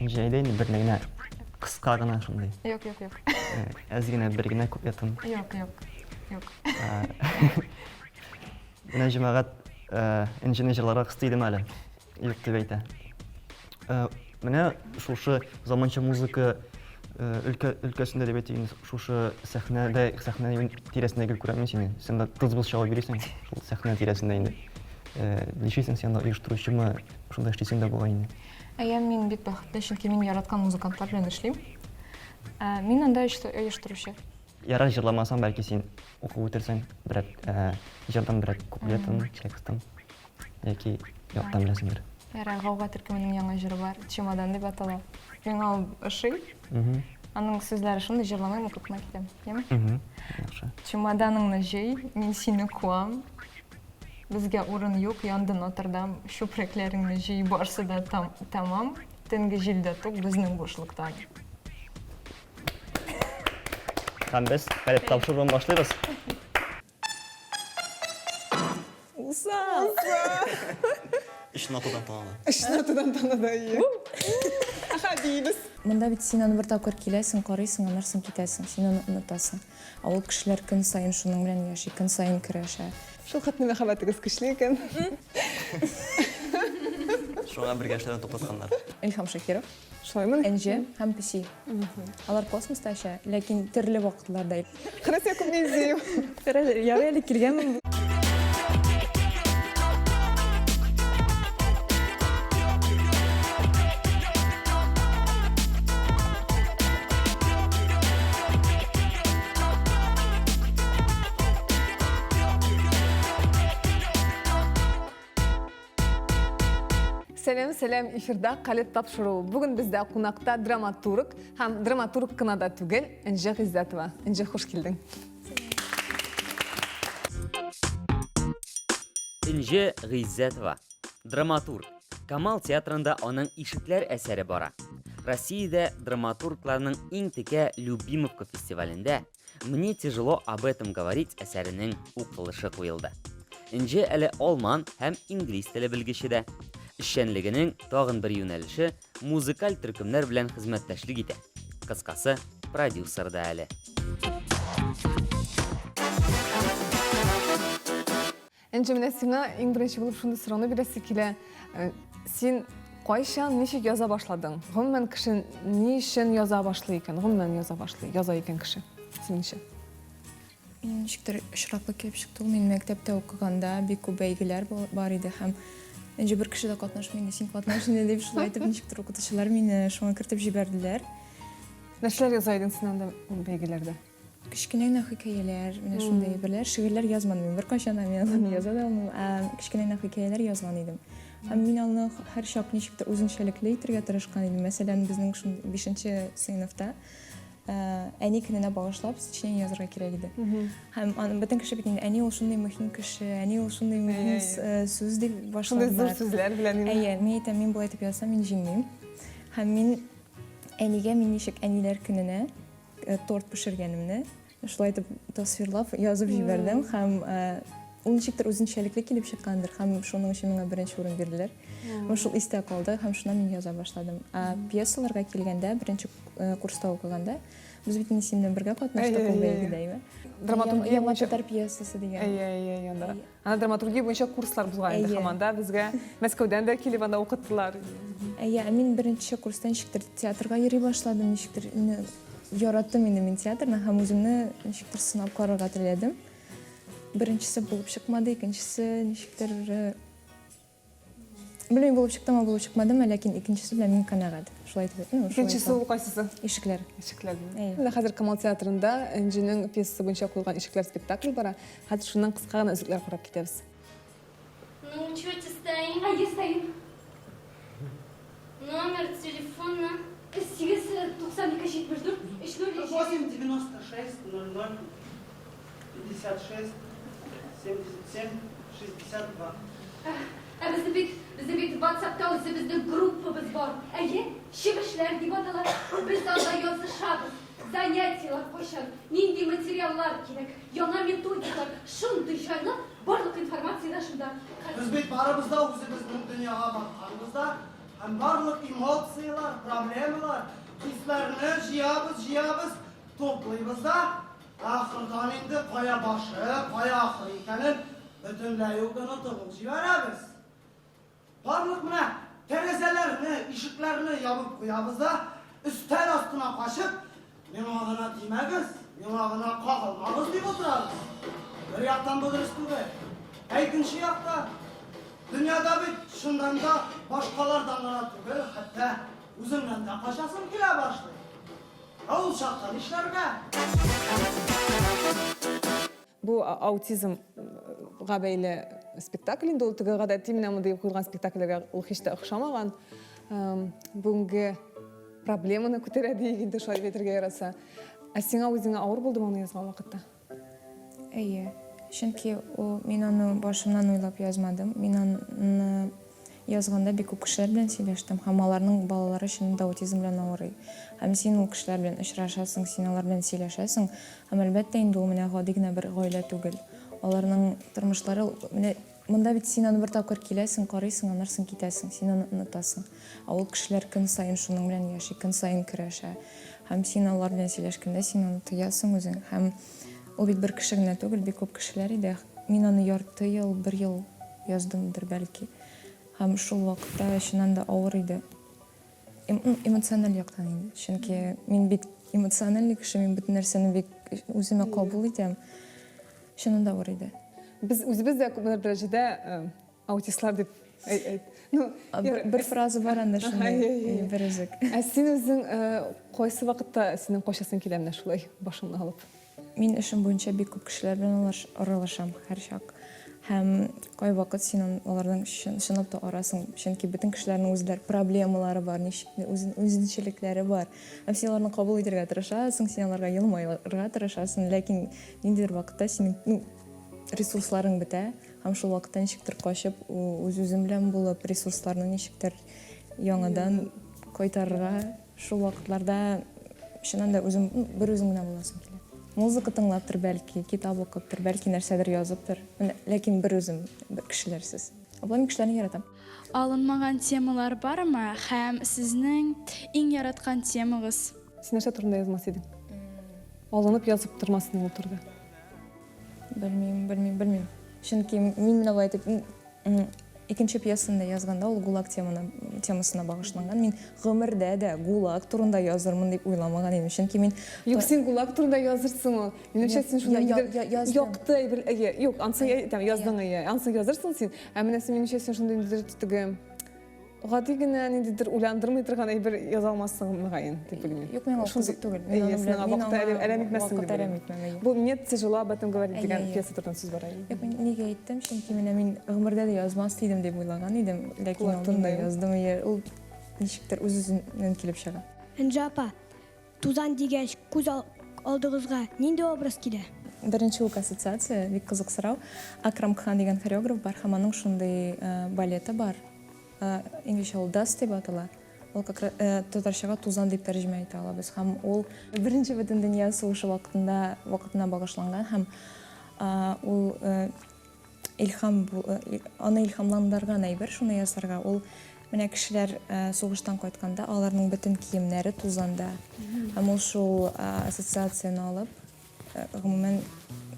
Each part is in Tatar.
Энҗе, әйдә инде бер генә кыска гына шундый. Юк, юк, юк. Әз генә бер генә куплетын. Юк, юк. Юк. Менә җәмәгать Энҗене җырларга кыстый идем әле. Юк дип әйтә. Менә шушы заманча музыка өлкә өлкәсендә дип әйтик, шушы сәхнәдә сәхнә тирәсендә гел күрәм мин сине. Син дә тыз-быз чабып йөрисең шул сәхнә тирәсендә инде. Нишлисең син анда оештыручымы, шунда эшлисең дә бугай инде. Әйе, мин бик бәхетле, чөнки мин яраткан музыкантлар белән эшлим. Мин анда оештыручы. Ярар, җырламасаң, бәлки син укып үтерсең берәр җырдан берәр куплетын, текстын. Яки яттан беләсеңдер. Ярар, Гауга төркеменең яңа җыры бар, Чемодан дип атала. Миңа ул ошый. Аның сүзләре шундый, җырламыйм, укып кына китәм. Яме? Яхшы. Чемоданыңны җый, мин сине куам. Безгә урын юк, янды Нотр-Дам. Чүпрәкләреңне җый, барсы да тәмам. Төнге җил дә тук безнең бушлыктан. Һәм без калеб тапшыруын башлыйбыз. Усал! Өч нотадан таныды. Өч нотадан таныды, әйе. Хәбибез. Монда бит син аны бер тапкыр киләсең, карыйсың, аннан соң китәсең, син аны онытасың. Ә ул кешеләр көн саен шуның белән яши, көн саен көрәшә. Шул хәтле мәхәббәтегез көчле икән. Шуңа бергә эшләүне туктатканнар. Илһам Шакиров. Шулаймыни? Энҗе һәм песи. Алар космоста оча, ләкин төрле вакытларда. Хрәсия Кумизиев. Ярый әле килгәнмен. Сәлем, сәлем, эфирда Калеб тапшыруы. Бүген бездә кунакта драматург һәм драматург кына да түгел, Энҗе Гыйззәтова. Энҗе, хуш килдең. Энҗе Гыйззәтова, драматург. Камал театрында аның Ишекләр әсәре бара. Россиядә драматургларның иң текә Любимовка фестивалендә Мне тяжело об этом говорить әсәренең укылышы куелды. Энҗе әле алман һәм инглиз теле белгече дә. Эшчәнлегенең тагын бер юнәлеше музыкаль төркемнәр белән хезмәттәшлек итә. Кыскасы, продюсер да әле. Энҗе, менә сиңа иң беренче булып шундый сорауны бирәсе килә. Э, син кайчан, ничек яза башладың? Гомумән, кеше ни өчен яза башлый икән? Гомумән яза башлый, яза икән кеше, синеңчә? Минем ничектер очраклы килеп чыкты ул. Мин мәктәптә укыганда бик күп бәйгеләр бар иде һәм Энҗе бер кеше дә катнашмый инде, син катнаш инде дип шулай итеп ничектер укытучылар мине шуңа кертеп җибәрделәр. Нәрсәләр яза идең син анда ул бәйгеләрдә? Кечкенә генә хикәяләр, менә шундый әйберләр. Шигырьләр язмадым мин беркайчан да, мин аларны яза да алмыйм. Ә кечкенә генә хикәяләр язган идем. Һәм мин аны һәрчак ничектер үзенчәлекле итәргә тырышкан идем. Мәсәлән, безнең шундый бишенче сыйныфта әни көненә багышлап сочинение язарга кирәк иде. Һәм аны бөтен кеше бит инде әни ул шундый мөһим кеше, әни ул шундый мөһим сүз дип башладылар. Шундый зур сүзләр белән инде. Әйе, мин әйтәм, мин болай итеп язсам, мин җиңмим. Һәм мин әнигә мин ничек әниләр көненә Э, торт пешергәнемне шулай итеп тасвирлап язып җибәрдем һәм э, ул ничектер үзенчәлекле килеп чыккандыр һәм шуның өчен миңа беренче урын бирделәр. Шул истә калды һәм шуннан мин яза башладым. Ә пьесаларга килгәндә, беренче э, курста укыганда, без бит инде синең белән бергә катнаштык ул бәйгедә, әйме? Драматургия Яңа татар пьесасы дигән. Әйе, әйе, әйе, анда. Ана драматургия буенча курслар булган инде һәм анда безгә Мәскәүдән дә килеп анда укыттылар. Әйе, ә мин беренче курста ничектер театрга йөри башладым, ничектер яраттым инде мин театрны һәм үземне ничектер сынап карарга теләдем. Беренчесе булып чыкмады, икенчесе ничектер э, Белмим, булып чыктымы, булып чыкмадымы, ләкин икенчесе белән мин канәгать. Шулай итеп, ну, шулай Икенчесе ул кайсысы? Ишекләр. Ишекләр. Менә хәзер Камал театрында Энҗенең пьесасы буенча куелган Ишекләр спектакль бара. Хәзер шуннан кыска гына өзекләр карап китәбез. На учете стоим. Әйе, стоим. Номер телефона. 8 92 74 30 8 96 00 56 77 62. Ә безнең бит, безнең бит WhatsAppта үзебезнең группабыз бар. Әйе, чебешләр дип атала. Без анда язышабыз. Занятиеләр кайчан, нинди материаллар кирәк, яңа методикалар, шундый җайлы, барлык информация дә шунда. Без бит барыбыз да үзебезнең дөньяга батканбыз да. Һәм барлык эмоцияләр, проблемалар, хисләрне җыябыз, җыябыз, туплыйбыз да, ахырдан инде кая башы, кая ахыры икәнен бөтенләй үк онытып ук җибәрәбез. Барлык менә тәрәзәләрне, ишекләрне ябып куябыз да, өстәл астына качып, миңа гына тимәгез, миңа гына кагылмагыз дип утырабыз. Бер яктан бу дөрес түгел. Ә икенче якта, дөньяда бит чыннан да башкалардан гына түгел, хәтта үзеңнән дә качасың килә башлый. Ә ул чакта нишләргә? Бу аутизмга бәйле спектакль инде ул теге гадәти менә мондый куелган спектакльләргә ул һич тә охшамаган. Бүгенге проблеманы күтәрә диек инде шулай дип әйтергә яраса. Ә сиңа үзеңә авыр булдымы аны язган вакытта? Әйе. Чөнки ул мин аны башымнан уйлап язмадым. Мин аны Язганда бик күп кешеләр белән сөйләштем һәм аларның балалары чыннан да аутизм белән авырый. Һәм син ул кешеләр белән очрашасың, син алар белән сөйләшәсең һәм, әлбәттә инде, ул менә гади генә бер гаилә түгел. Аларның тормышлары менә монда бит син аны бер тапкыр киләсең, карыйсың, аннан соң китәсең, син аны онытасың. Ә ул кешеләр көн саен шуның белән яши, көн саен көрәшә. Һәм син алар белән сөйләшкәндә син аны тоясың үзең. Һәм ул бит бер кеше генә түгел, бик күп кешеләр иде. Мин аны ярты ел, бер ел яздымдыр бәлки. Һәм шул вакытта чыннан да авыр иде. Эмоциональ яктан инде. Чөнки мин бик эмоциональный кеше, мин бөтен нәрсәне бик үземә кабул итәм. Чыннан да авыр иде. Без үзебез дә күпмедер дәрәҗәдә э, аутистлар дип ну, бер фраза бар анда шундый, бер өзек. Ә син үзең э, кайсы вакытта синең качасың килә менә шулай башыңны алып? Мин эшем буенча бик күп кешеләр белән аралашам һәрчак. Һәм кайвакыт син алардан чынлап та арасың, чөнки бөтен кешеләрнең үзләр проблемалары бар, ничек үзенчәлекләре бар. Һәм син аларны кабул итәргә тырышасың, син аларга елмаерга тырышасың, ләкин ниндидер вакытта синең ну, ресурсларың бетә, һәм шул вакытта ничектер качып, үз-үзең белән булып, ресурсларны ничектер яңадан кайтарырга Шул вакытларда чыннан да үзем, ну, бер үзем генә буласым килә. Музыка тыңлаптыр бәлки, китап укыптыр, бәлки нәрсәдер языптыр. Менә, ләкин бер үзем, бер кешеләрсез. Ә болай мин кешеләрне яратам. Алынмаган темалар бармы һәм сезнең иң яраткан темагыз? Син нәрсә турында язмас идең? Алынып язып тормас идең ул турыда. Белмим, белмим, белмим. Чөнки мин менә болай итеп Икенче пьесаны да язганда ул ГУЛАГ теманы, темасына багышланган. Мин гомердә дә ГУЛАГ турында язырмын дип уйламаган идем. Чөнки мин Юк, син ГУЛАГ турында язырсың ул. Минемчә, син шунда ниндидер якты әйбер, әйе, юк, ансы әйтәм, яздың, әйе. Ансы язырсың син. Ә менә син, минемчә, син шундый ниндидер теге гади генә ниндидер уйландырмый торган әйбер яза алмассың, мөгаен, дип уйлыйм. Юк, миңа ул кызык түгел. Мин аның белән мин аңа әрәм итмәссең дип уйлыйм. Бу Мне тяжело об этом говорить дигән пьеса турында сүз бара. Юк, мин нигә әйттем, чөнки менә мин гомердә дә язмас идем дип уйлаган идем, ләкин ул турында яздым. Ул ничектер үз-үзеннән килеп чыга. Энҗе апа, тузан дигәч, күз алдыгызга нинди образ килә? Беренче үк ассоциация, бик кызык сорау. Акрам Кхан дигән хореограф бар һәм аның шундый балеты бар. Инглизчә ул Dust дип атала. Ул как раз татарчага тузан дип тәрҗемә итә алабыз. Һәм ул Беренче бөтендөнья сугышы вакытында вакытына багышланган һәм ул илһам аны илһамландырган әйбер шуны ясарга. Ул менә кешеләр сугыштан кайтканда аларның бөтен киемнәре тузанда. Һәм ул шул ассоциацияне алып, гомумән,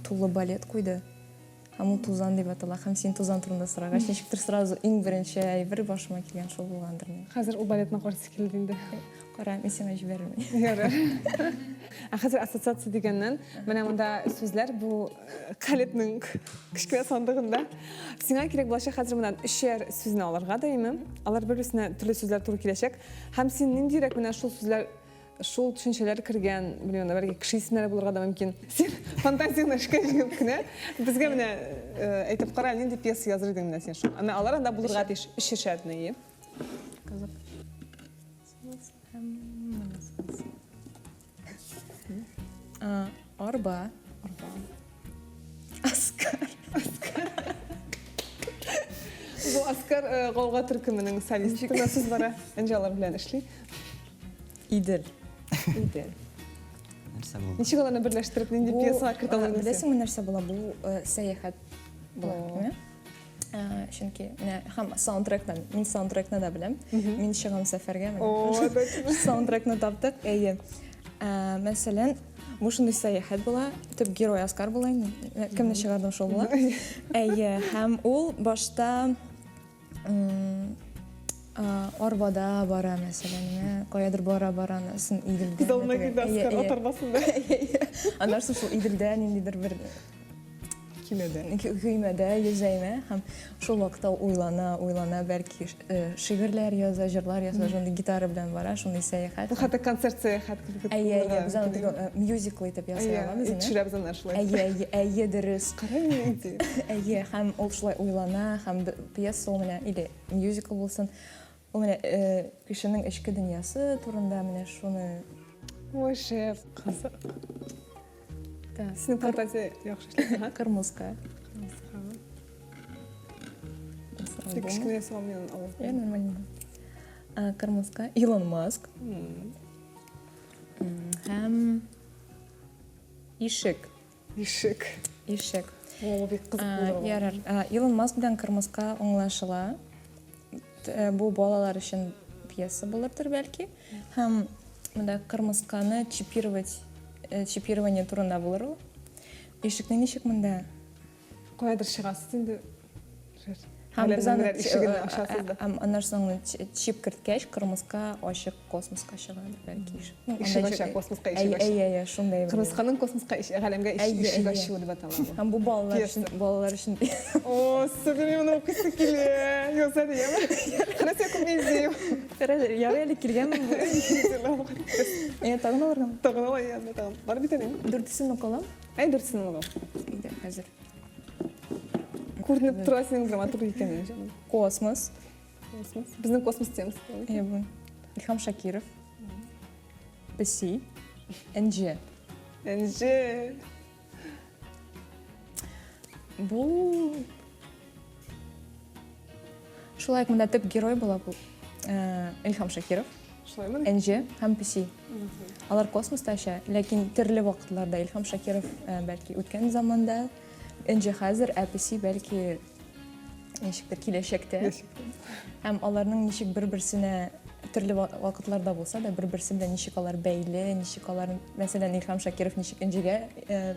тулы балет куйды. Һәм ул тузан дип атала. Һәм син тузан турында сорагач, ничектер сразу иң беренче әйбер башыма килгән шул булгандыр минем. Хәзер ул балетны карыйсы килде инде. Кара, мин сиңа җибәрермен. Ярар. Ә хәзер ассоциация дигәннән, менә монда сүзләр бу э, Калебнең кечкенә сандыгында. Сиңа кирәк булачак хәзер моннан өчәр сүзне алырга даими. Алар бер-берсенә төрле сүзләр туры киләчәк. Һәм син ниндирәк менә шул сүзләр Шул төшенчәләр кергән, белмим, бәлки кеше исемнәре булырга да мөмкин. Син фантазияңне эшкә җигеп кенә безгә менә э, әйтеп кара, нинди пьеса языр идең менә син шул. Әмма алар анда булырга тиеш өчешәрне, ие. Кызык. Арба. Арба. Оскар. Оскар. Бу Оскар э, Гауга төркеменең солисты сүз бара. Энҗе алар белән эшли. Идел. Идел. Нәрсә булды? Ничек аларны берләштереп, нинди пьесалар кертә алыр идең? Беләсеңме нәрсә була? Бу э, сәяхәт була. Чөнки менә һәм саундтректан, мин саундтрекны да беләм. Мин чыгам сәфәргә. Саундтрекны таптык. Әйе. Мәсәлән, бу шундый сәяхәт була. Төп герой Оскар була инде. Кемне чыгардым шул була. Әйе, һәм ул башта арбада бара, мәсәлән, менә каядыр бара бара, аннан Иделдә. Күз алдына килде Оскар ат арбасында. Аннан соң шул Иделдә ниндидер бер Көймәдә. Көймәдә йөзә име һәм шул вакытта уйлана, уйлана, бәлки э, шигырьләр яза, җырлар яза, шундый гитара белән бара, шундый сәяхәт. Бу хәтта концерт сәяхәт кебек. Әйе, әйе, без аны теге э, мюзикл итеп ясый алабыз. Әйе, төшерәбез аны шулай. Әйе, әйе, әйе, дөрес. Кара нинди. Әйе, һәм ул шулай уйлана, һәм пьеса ул менә или мюзикл булсын, ул менә э, кешенең эчке дөньясы турында менә шуны. Ой, шеф, кызык. Так. Синең фантазия яхшы эшли. Кырмыска. Кырмыска. Тик кечкенә ясаган мин авыз. Я нормально. Кырмыска. Илон Маск. Һәм ишек. Ишек. Ишек. О, бик кызык булыр. Ярар. Илон Маск белән кырмыска аңлашыла. Э, бу балалар өчен пьеса булырдыр бәлки. Һәм монда кырмысканы чипировать, э, чипирование турында булыр ул. Ишекне ничек монда? Каядыр чыгасыз инде. Һәм без аны ишеген э, ачасыз да. Һәм аннан соң чип керткәч, кырмыска ачык космоска чыгадыр бәлки. Ну, ишек ача, космоска ишек ача. Әйе, әйе, шундай. Кырмысканың космоска галәмгә ишек ачуы дип атала бу. Һәм бу балалар өчен, балалар өчен. О, супер, мин моны укыйсы килә. Яза дияме? Кара син күп идея. Кара, ярый әле килгәнмен бу. Әйе, тагын алырга. Тагын ала, иә, тагын. Бар бит әле. Дүртесен укылам. Әй, дүртесен укылам. Әйдә, хәзер. Күренеп тора синең драматург икәнең, җаным. Космос. Космос. Безнең космос темасы. Әйе, бу. Илһам Шакиров. Песи. Энҗе. Энҗе. Бу Шулай ук монда төп герой була бу. Э, Илһам Шакиров. Шулаймы? Энҗе һәм Песи. Алар космоста оча, ләкин төрле вакытларда Илһам Шакиров э, бәлки үткән заманда, Энҗе хәзер, ә Песи бәлки ничектер киләчәктә. Һәм аларның ничек бер-берсенә төрле вакытларда булса да, бер-берсе белән ничек алар бәйле, ничек алар, мәсәлән, Илһам Шакиров ничек Энҗегә э,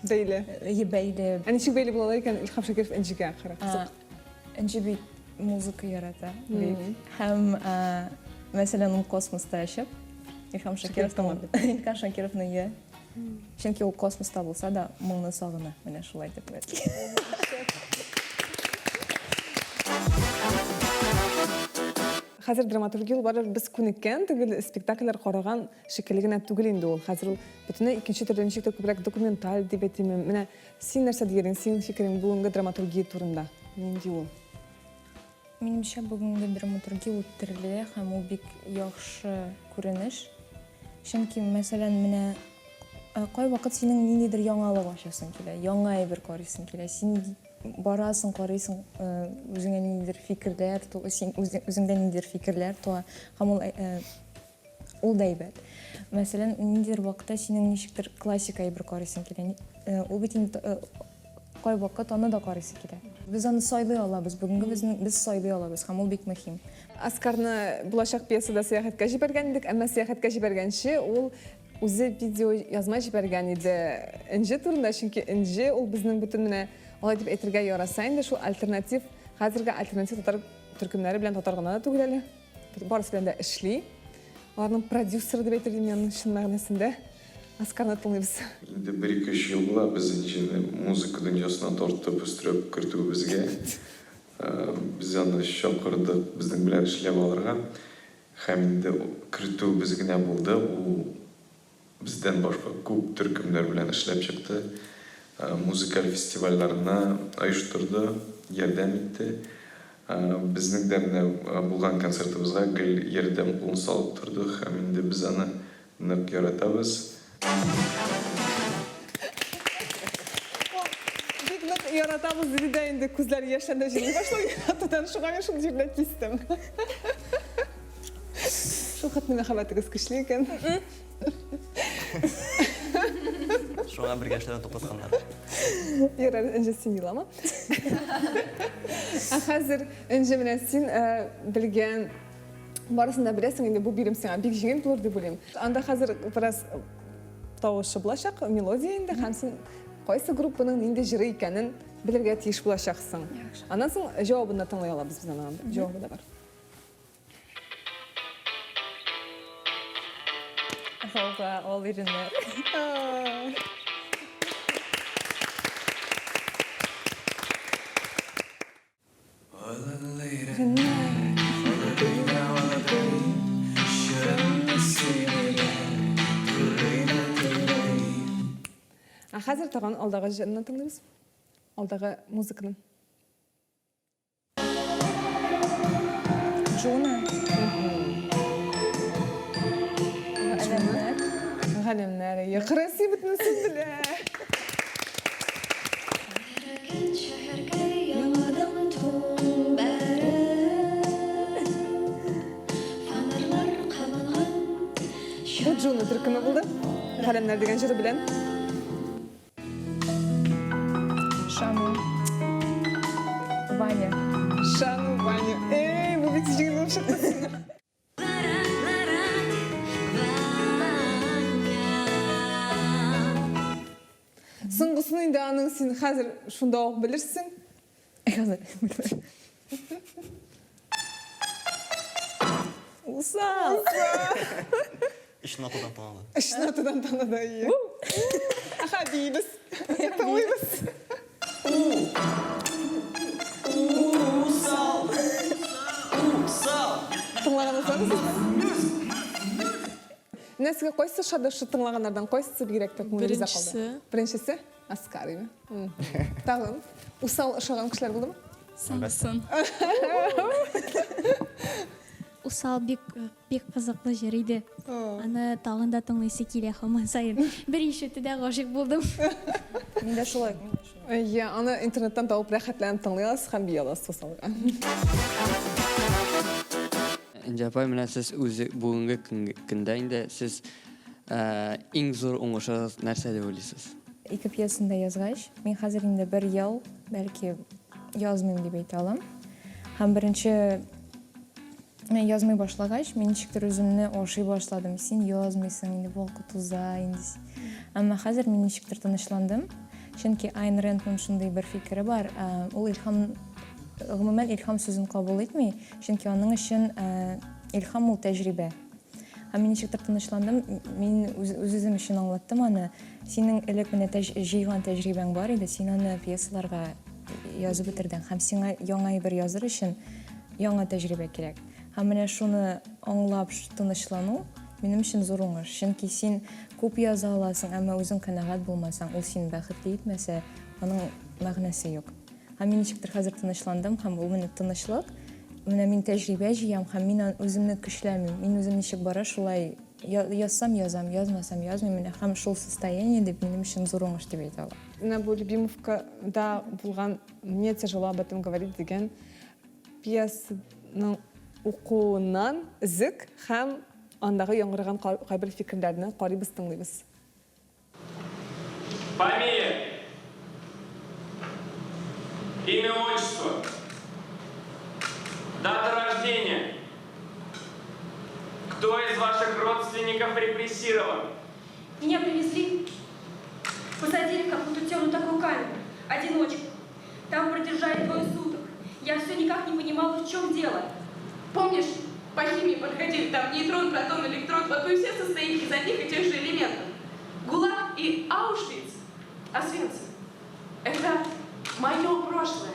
бәйле. Э, бәйле. Ә ничек бәйле булалар икән Илһам Шакиров Энҗегә? Кара, кызык. Энҗе бит музыка ярата бик. Һәм, мәсәлән, ул космоста очып, Илһам Шакировның Илһам Шакировның я. Чөнки ул космоста булса да, моңны сагына. Менә шулай дип бәлки. Хәзер драматургия ул барыбер без күнеккән түгел, спектакльләр караган шикелле генә түгел инде ул. Хәзер ул бөтенләй икенче төрле, ничектер күбрәк документаль дип әйтимме. Менә Син нәрсә дияр идең, синең фикерең бүгенге драматургия турында нинди ул? Минемчә, бүгенге драматургия ул төрле һәм ул бик яхшы күренеш. Чөнки, мәсәлән, менә э, кайвакыт синең ниндидер яңалык ачасың килә, яңа әйбер карыйсың килә. Син барасың, карыйсың, э, үзеңә ниндидер фикерләр, син үзеңдә ниндидер фикерләр туа һәм ул э, Ул да әйбәт. Мәсәлән, ниндидер вакытта синең ничектер классик әйбер карыйсың килә. Э, ул бит инде э, кайвакыт аны да карыйсы килә. Без аны сайлый алабыз. Бүгенге безнең без сайлый алабыз һәм ул бик мөһим. Оскарны булачак пьесада сәяхәткә җибәргән идек, әмма сәяхәткә җибәргәнче ул үзе видео язма җибәргән иде Энҗе турында, чөнки Энҗе ул безнең бөтен менә алай дип әйтергә яраса инде шул альтернатив, хәзерге альтернатив татар төркемнәре белән татар гына да түгел әле. Барысы белән дә эшли. Аларның продюсеры дип әйтер идем мин чын мәгънәсендә. Оскарны тыңлыйбыз. Инде бер-ике-өч ел була без Энҗене музыка дөньясына тартып, өстерәп кертүебезгә. Без аны чакырдык безнең белән эшләп алырга. Һәм инде кертүебез генә булды, ул Бездән башка күп төркемнәр белән эшләп чыкты, музыкаль фестивальләрне оештырды, ярдәм итте. Безнең дә менә булган концертыбызга гел ярдәм кулын салып торды һәм инде без аны нык яратабыз. Ул бик нык яратабыз диде дә инде күзләре яшьләнде, җырлый башлады яратудан, шуңа мин шул җирдә кистем. Шул хәтле мәхәббәтегез көчле икән. Шуңа бергә эшләүне туктатканнар. Ярар, Энҗе, син елама. Ә хәзер, Энҗе, менә син белгән барысын да беләсең инде, бу бирем сиңа бик җиңел булыр дип уйлыйм. Анда хәзер бераз тавышы булачак, мелодия инде, һәм син кайсы группаның нинди җыры икәнен белергә тиеш булачаксың. Аннан соң җавабын да тыңлый алабыз без аның, җавабы да бар. Гауга, ал иреннәр. Ә хәзер тагын алдагы җырны тыңлыйбыз. Алдагы музыканы. Джуна. Галәмнәр. Галәмнәр. Красиво бөтенесен белә. Бу Джуна төркеме булды. Галәмнәр дигән җыры белән. Шану. Ваня. Шану, Ваня. Эй, бу бит җиңел булып чыкты сиңа. Соңгысын инде аның син хәзер шунда ук белерсең. Хәзер белмәдем. Усал. Өч нотадан таныды. Өч нотадан таныды, әйе. Аха, биибез. Тыңлыйбыз. Усал. Усал. Тыңлаганыгызлармы сезнең? Менә сезгә кайсы ошады шул тыңлаганнардан кайсысы бигрәк тә күңелегездә калды? Беренчесе. Беренчесе? Аскар, Тагын усал ошаган кешеләр булдымы? Соңгысын. Усал бик бик кызыклы җыр иде. Аны тагын да тыңлыйсы килә һаман саен. Бер ишетүдә гашыйк булдым. Мин дә шулай, мин дә шулай. Әйе, аны интернеттан табып рәхәтләнеп тыңлый аласыз һәм бии аласыз усалга. Энҗе апай, менә сез үзе бүгенге көндә инде сез иң зур уңышыгыз нәрсә дип уйлыйсыз? Ике пьесаны да язгач, мин хәзер инде бер ел, бәлки, язмыйм дип әйтә алам. Һәм беренче мин язмый башлагач, мин ничектер үземне ашый башладым. Син язмыйсың, инде вакыт уза, инде. Әмма хәзер мин ничектер тынычландым. Чөнки Айн Рэндның шундый бер фикере бар, ул илһам, гомумән, илһам сүзен кабул итми, чөнки аның өчен илһам ул тәҗрибә. Һәм мин ничектер тынычландым, мин үз-үзем өчен аңлаттым аны. Синең элек менә тәҗ, җыйган тәҗрибәң бар иде, син аны пьесаларга язып бетердең. Һәм сиңа яңа әйбер языр өчен яңа тәҗрибә кирәк. Һәм менә шуны аңлап тынычлану минем өчен зур уңыш. Чөнки син күп яза аласың, әмма үзең канәгать булмасаң, ул сине бәхетле итмәсә, аның мәгънәсе юк. Һәм мин ничектер хәзер тынычландым, һәм ул менә тынычлык. Менә мин тәҗрибә җыям һәм мин үземне көчләмим. Мин үзем ничек бара, шулай язсам язам, язмасам язмыйм. Менә һәм шул состояние дип минем өчен зур уңыш дип әйтә алам. Менә бу Любимовкада булган Мне тяжело об этом говорить дигән пьесаның укуыннан өзек һәм андагы яңгыраган кайбер фикерләрне карыйбыз, тыңлыйбыз. Фамилия. Имя, отчество. Дата рождения. Кто из ваших родственников репрессирован? Меня привезли, посадили в какую-то темную такую камеру, одиночку. Там продержали двое суток. Я все никак не понимала, в чем дело. Помнишь, по химии проходили там нейтрон, протон, электрон, вот мы все состоим из одних и тех же элементов. ГУЛАГ и Аушвиц, Освенцим, это мое прошлое,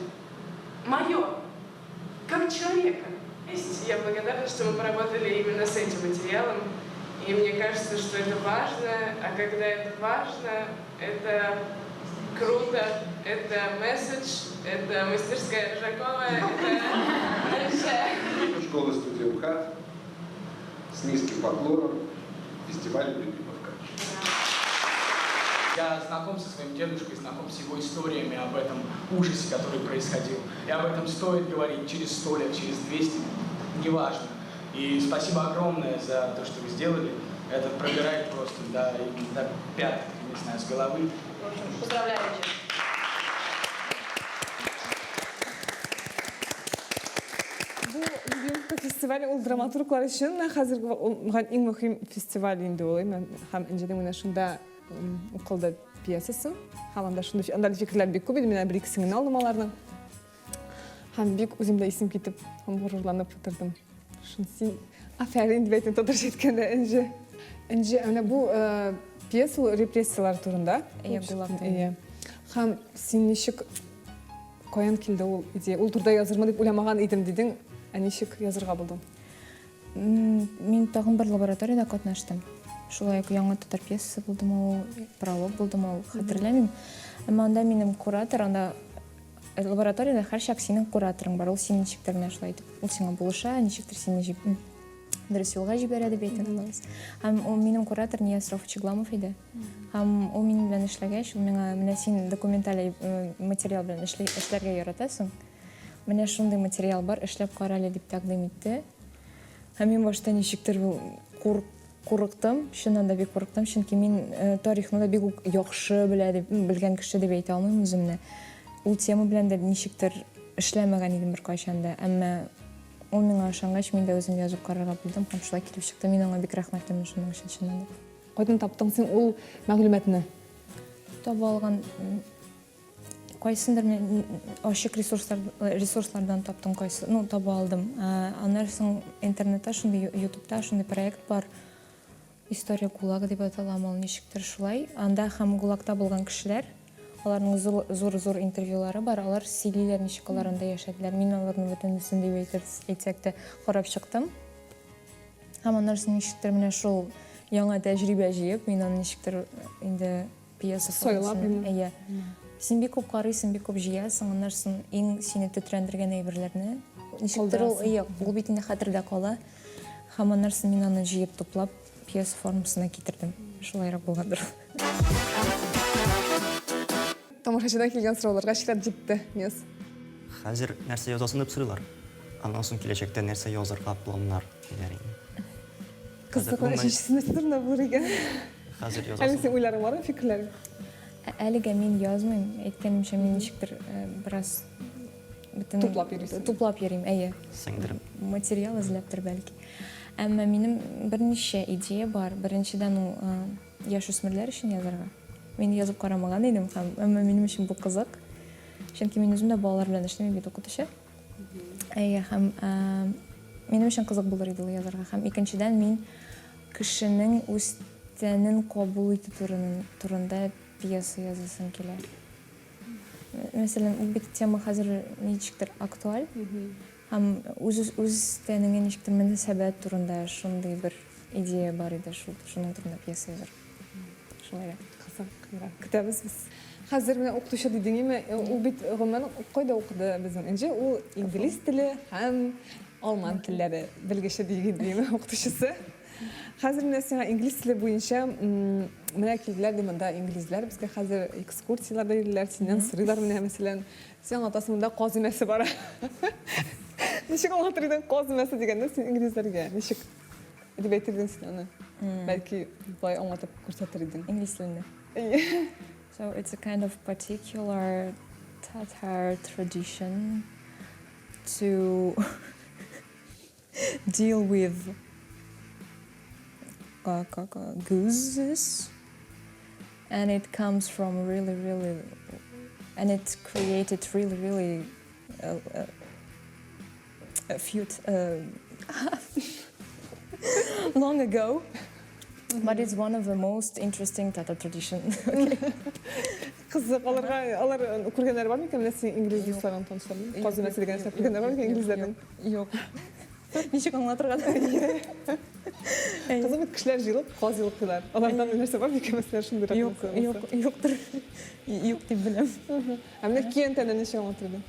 мое, как человека. Я благодарна, что мы поработали именно с этим материалом, и мне кажется, что это важно, а когда это важно, это круто, это месседж, это мастерская Рыжакова, это большая. Школа-студия МХАТ с низким поклоном, фестиваль «Любимовка». Я знаком со своим дедушкой, знаком с его историями об этом ужасе, который происходил. И об этом стоит говорить через 100 лет, через 200, неважно. И спасибо огромное за то, что вы сделали. Этот пробирает просто до, до пяток, не знаю, с головы. В общем, поздравляю, Энджи. Бу Любимка фестивале ул драматурглар өчен менә хәзерге иң мөһим фестиваль инде ул. Һәм Энҗенең менә шунда укылды пьесасы. Һәм анда шундый анда фикерләр бик күп иде. Менә бер икесен генә алдым аларның. Һәм бик үзем дә исем китеп һәм горурланып утырдым. Шун син афәрин дип әйтәм татарча әйткәндә Энҗе. Энҗе, менә бу э, пьеса ул репрессияләр турында. Әйе, ГУЛАГта. Әйе. Һәм син ничек каян килде ул идея? Ул турыда язырмын дип уйламаган идем дидең. Ә ничек язырга булдың? Мин тагын бер лабораториядә катнаштым. Шулай ук яңа татар пьесасы булдымы ул, пролог булдымы ул, хәтерләмим. Әмма анда минем куратор, анда э, лабораториядә һәрчак синең кураторың бар. Ул сине ничектер менә шулай итеп, ул сиңа булыша, ничектер сине дөрес юлга җибәрә дип әйтә алабыз. Һәм ул минем куратор Нияз Рафович Игламов иде. Һәм ул минем белән эшләгәч, ул миңа менә син документаль э, материал белән эшләргә яратасың. Менә шундый материал бар, эшләп кара әле, дип тәкъдим итте. Һәм мин башта ничектер кур, курыктым, чыннан да бик курыктым, чөнки мин э, тарихны да бик үк яхшы белә дип, белгән кеше дип әйтә алмыйм үземне. Ул тема белән дә ничектер эшләмәгән идем беркайчан да. Әмма ул миңа ышангач, мин дә үзем язып карарга булдым һәм шулай килеп чыкты. Мин аңа бик рәхмәтлемен шуның өчен чыннан да. Кайдан таптың син ул мәгълүматны? Таба алган Кайсындыр мин ачык ресурслар, ресурслардан таптым, кайсы, ну, таба алдым. Аннан соң интернетта шундый, ютубта шундый проект бар. История ГУЛАГа дип атала, ул ничектер шулай. Анда һәм ГУЛАГта булган кешеләр, аларның зур-зур интервьюлары бар, алар сөйлиләр, ничек алар анда яшәделәр. Мин аларны бөтенесен дип әйтер, әйтсәк тә, карап чыктым. Һәм аннан соң ничектер менә шул яңа тәҗрибә җыеп, мин аны ничектер инде Пьеса Сайлап формасында. Әйе. Син бик күп карыйсың, бик күп җыясың, аннан соң иң сине тетрәндергән әйберләрне ничектер ул, әйе, ул бит инде хәтердә кала. Һәм аннан соң мин аны җыеп туплап пьеса формасына китердем. Шулайрак булгандыр. Тамашачыдан килгән сорауларга чират җитте, Нияз. Хәзер нәрсә язасың дип сорыйлар. Аннан соң киләчәктә нәрсә язырга планнар диләр инде. Кызыклы өченчесе нәрсә турында булыр икән? Хәзер язасың. Әле син уйларың бармы, фикерләрең? Әлегә мин язмыйм. Әйткәнемчә, мин ничектер э, бераз бөтен туплап йөрисең. Туплап йөрим, әйе. Сеңдереп. Материал эзләптер бәлки. Әмма минем берничә идея бар. Беренчедән ул э, яшүсмерләр өчен язарга. Мин язып карамаган идем һәм әмма минем өчен бу кызык. Чөнки мин үзем дә балалар белән эшлим бит укытучы. Әйе, һәм минем өчен кызык булыр иде ул язарга. Һәм икенчедән, мин кешенең үз тәнен кабул итү турында пьеса язасым килә. Мәсәлән, ул бит тема хәзер ничектер актуаль. Һәм үз үз тәнеңә ничектер мөнәсәбәт турында шундый бер идея бар иде, шул шуның турында пьеса язарга. Шулайрак. Кызык, көтәбез без. Хәзер менә укытучы дидең име, ул бит гомумән кайда укыды безнең Энҗе? Ул инглиз теле һәм алман телләре белгече диген димме, укытучысы. Хәзер менә сиңа инглиз теле буенча менә килделәр ди монда инглизләр безгә хәзер экскурсияләрдә йөриләр, синнән сорыйлар менә мәсәлән, син аңлатасың монда каз өмәсе бара. Ничек аңлатыр идең каз өмәсе дигәндә син инглизләргә? Ничек дип әйтер идең син аны? Бәлки болай аңлатып күрсәтер идең. Инглиз телендә. So it's a kind of particular Tatar tradition to deal with как, gooses and it comes from really really and it created really really a few long ago but it's one of the most interesting Tatar tradition. Okay. Кызык, аларга алар күргәннәре бар микән? Менә син инглиз дусларың танышларың. Каз өмәсе дигән нәрсә күргәннәр бар микән инглизләрнең? Юк. Ничек аңлатырга? Кызык бит кешеләр җыелып каз йолкыйлар. Аларда нәрсә бар микән мәсәлән шундыйрак? Юк, юк, юктыр. Юк дип беләм. Ә менә көянтәне ничек аңлатыр идең?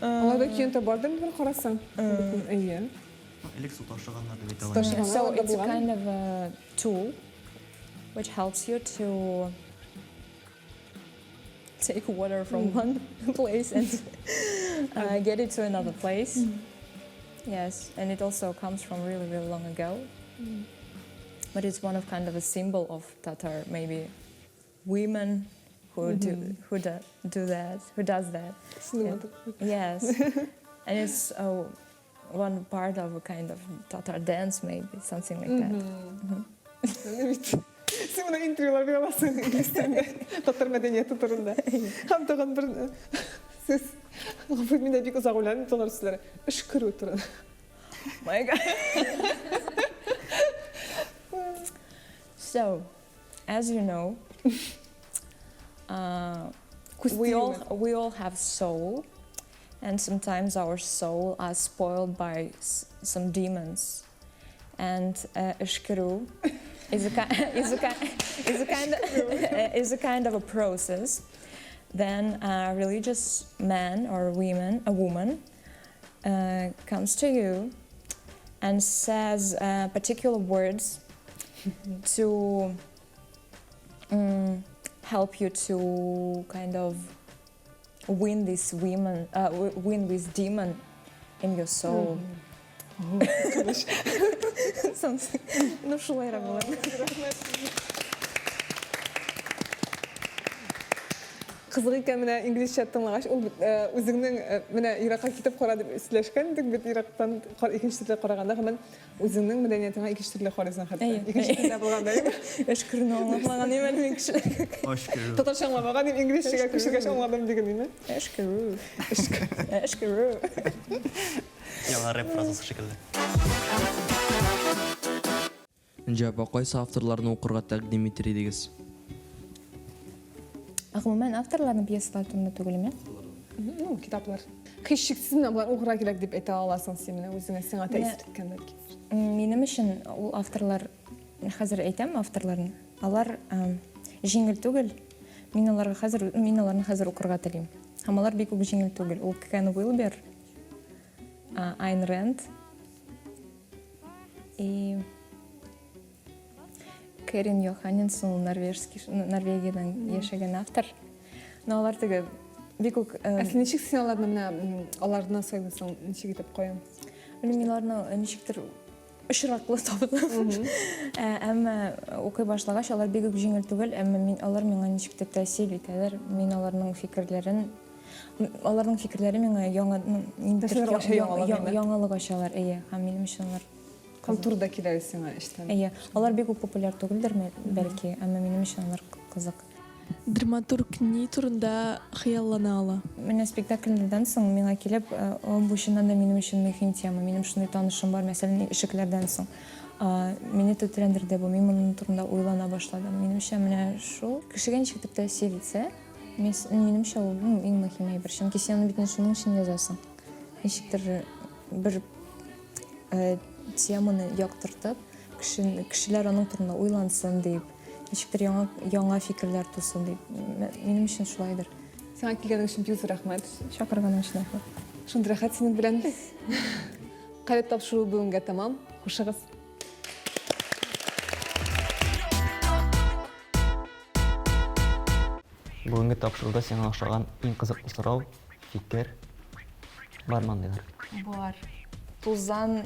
Аларда көянтә бардыр инде бер карасаң. Әйе. Элек су ташыганнар дип әйтә алам. So it's a kind of a tool which helps you to take water from one place and uh, get it to another place. Yes, and it also comes from really, really long ago. But it's one of kind of a symbol of Tatar, maybe women who do who do, do that, who does that. Yeah. Yes, and it's one part of a kind of Tatar dance, maybe something like that. Син моны интервьюлар бирә аласың инглиз телендә, татар мәдәнияте турында. Һәм тагын бер сүз. Гафу, мин дә бик озак уйландым татар сүзләре. Өшкерү турында. My God. So, as you know, we all have soul, and sometimes our soul are spoiled by some demons. And өшкерү is a is a is a kind of, is a kind of a process. Then a religious man or woman, a woman, comes to you and says particular words to help you to kind of win this women, win this demon in your soul. Something. Ну, шулайрак була. Кызык икән менә инглизчә тыңлагач, ул үзеңнең менә еракка китеп кара дип сөйләшкән идек бит, ерактан икенче төрле караганда, гомумән үзеңнең мәдәниятеңә икенче төрле карыйсың хәтта. Икенче телдә булганда. Өшкерүне аңламаган идем әле мин кешеләргә. Өшкерү. Татарча аңламаган идем, инглизчәгә күчергәч аңладым диген, димме? Өшкерү. Өшкерү. Яңа рэп фразасы шикелле. Энҗе апа, кайсы авторларны укырга тәкъдим итер идегез? Гомумән, авторларның пьесалары турында түгелме? Ну, китаплар. Һичшиксез менә болар укырга кирәк дип әйтә аласың син менә үзеңә сиңа тәэсир иткән бәлки. Минем өчен ул авторлар, хәзер әйтәм авторларны, алар җиңел түгел. Мин аларга хәзер, мин аларны хәзер укырга телим. Һәм алар бик үк җиңел түгел. Ул Кен Уилбер, Айн Рэнд и Кэрин Йоханненсон, ул норвежский, Норвегиядән яшәгән автор. Но алар теге бик үк... Ә син ничек син аларны менә аларны сайлыйсың, ничек итеп каян? Белмим, мин аларны ничектер очраклы таптым. Әмма укый башлагач, алар бик үк җиңел түгел, әмма мин алар миңа ничектер тәэсир итәләр. Мин аларның фикерләрен аларның фикерләре миңа яңа, ниндидер яңалык ачалар, әйе, һәм минем өчен алар Һәм туры да килә сиңа эчтән. Әйе, алар бик үк популяр түгелдер, бәлки, әмма минем өчен алар кызык. Драматург ни турында хыяллана ала? Менә спектакльдән соң миңа килеп, бу чыннан да минем өчен мөһим тема, минем шундый танышым бар, мәсәлән, ишекләрдән соң. Мине тетрәндерде бу, мин моның турында уйлана башладым. Минемчә, менә шул кешегә ничек итеп тәэсир итсә, минемчә, ул иң мөһим әйбер. Чөнки син аны бит инде шуның өчен язасың. Ничектер бер теманы яктыртып, кешеләр аның турында уйлансын дип, ничектер яңа, яңа фикерләр тусын дип. Минем өчен шулайдыр. Сиңа килгәнең өчен бик зур рәхмәт. Чакырганың өчен рәхмәт. Шундый рәхәт синең белән. Калеб тапшыруы бүгенгә тәмам. Хушыгыз. Бүгенге тапшыруда сиңа ошаган иң кызыклы сорау, фикер бармы андыйлар? Бар. Тузан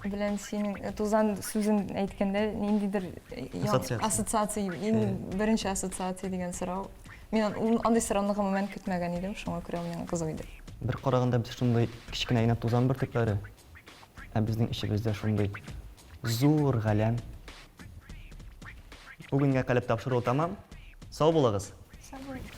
белән синең э, тузан сүзен әйткәндә ниндидер э, Ассоциация. ассоциация иң беренче ассоциация дигән сорау. Мин андый сорауны гомумән көтмәгән идем, шуңа күрә ул миңа кызык иде. Бер караганда без шундый кечкенә генә тузан бөртекләре, ә безнең эчебездә шундый зур галәм. Бүгенгә калеб тапшыруы тәмам. Сау булыгыз! Сау булыгыз.